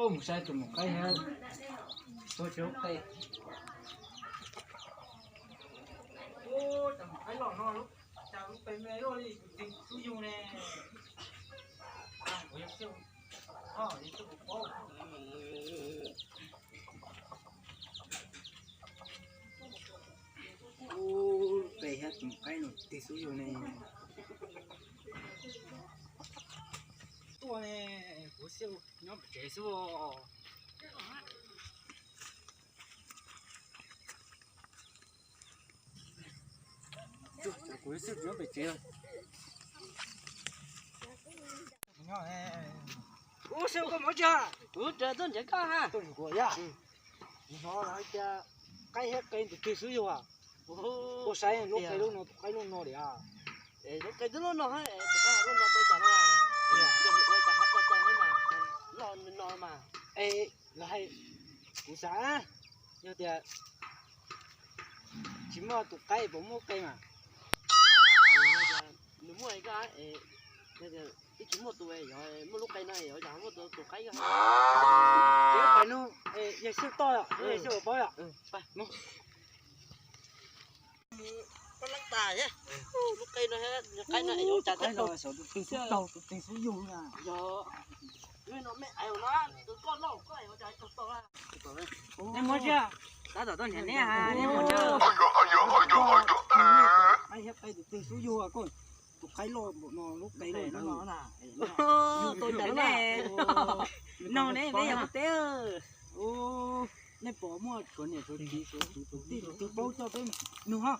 Mus saib tus maum qaib thiab. Ua tsis lub qe. Ua cas maum qaib los no lub, cas lub qe me luaj li tus twg xub yug ne. Kuv yog xwb, o, yog xwb kuv paub. Ub, lub qe thiab tus maum qaib no tus twg xub yug ne. Tuaj ne, kuv xwb nyob pem tsev xwb. Kuv xwb nyob pem tsev. Ub, xib hwb, koj mus tsi? Kuv raws tuaj nrhiav koj ha. Tuaj nrhiav kuv yom? Hnov lawv hais tias qaib thiab qe tus twg xub yug a? Ua saib lub qe lub no tus qaib lub no li a. Lub qe twb lub no, tus qaib lub no tau cas no. Yog mus ua cas ho tau tau mas loj no mas. Es lawv hais, kuv xav, yog tias tsis muaj tus qaib puas muaj lub qe mas? Nws muaj koj, twb tsis muaj tus, yog muaj lub qe no yog cas muaj tus qaib koj. Ces lub qe no yog xwb toj yom, yog xwb ua paub yom. Lub qe no, qaib no yog cas tus twg xub tau, tus twg xub yug na. Yog, no me aiv no, tus koj loj koj yog cas tau tau. Nej muab tsi? Tab tom tuaj nrhiav neb ha, neb mus tsi? Qaib thiab qe tus twg xub yug koj, tus qaib loj npaum no lub qe loj ntawd. Tus cas nej, no ne, neb yog ua teb. Nej pom muaj tshuav niam tshuav txiv tshuav kwv tshuav tij tshuav twg paub coj peb nug ho.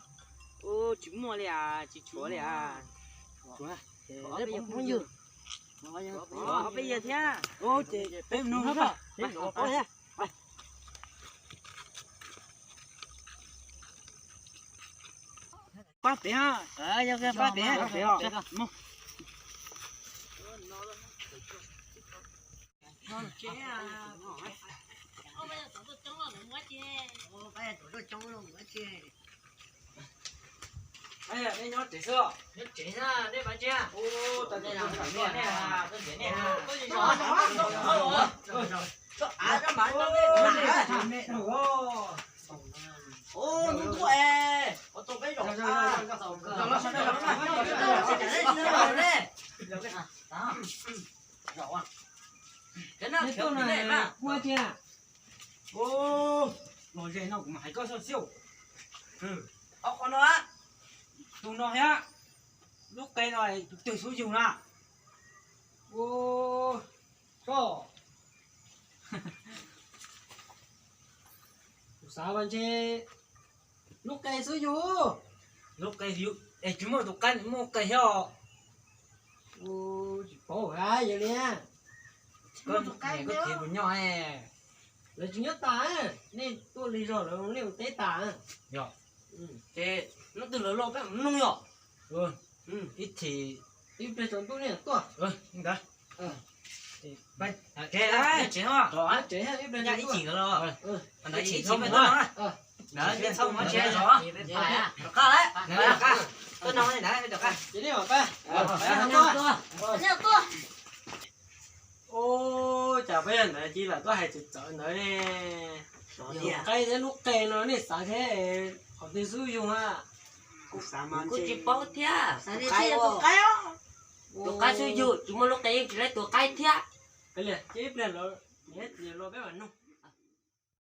Tsis muaj li as, tsis tshuav li as. Tshuav, peb yog phooj ywg. Tshuav peb yawg thiab. Ces peb nug ho. Pab pem, yog pab pem. Nej nyob tsev xwb? Nyob tsev na, nej pab tsev. Ub, tau nej los nej, nej, nej, ub, hnub tuaj es ua tau peb zaum. Ub, los ze no kuv mam hais koj xwb xwb. Qhov no, tus no thiab lub qe no tus twg xub yug na? Ub, koj, kuv xav mas ntshe lub qe xub yug. Lub qe yug es tsis muaj tus qaib, muaj qe thiab os. Ub, tsis paub hais yog li. Koj niam koj txiv puas nyob? Lawv tsis nyob tas, nej tuaj lig zog lawv nej mus teb tas. Yog, ces hnub twg lawv los peb mam nug yom. Ib chim, ib pliag tsaus ntuj nej tuaj. Ntawd, tsev, ib pliag ib chim los, ib chim txhob mus txog, ntawd txhob mus tsev zov. Rov qab lawm, rov qab, tuaj no ntawd rov qab. Ub, cas peb ntawd cia li tuaj hais txawv txawv ntawd ne. Yog qaib thiab lub qe no nej xav thiab, qhov twg xub yug a? Kuv xav mas kuv tsis paub thiab. Tus qaib, tus qaib xub yug, tsis muaj lub qe yeej tsis laib tus qaib thiab. Ib pliag lawv, niam txiv los peb mam nug.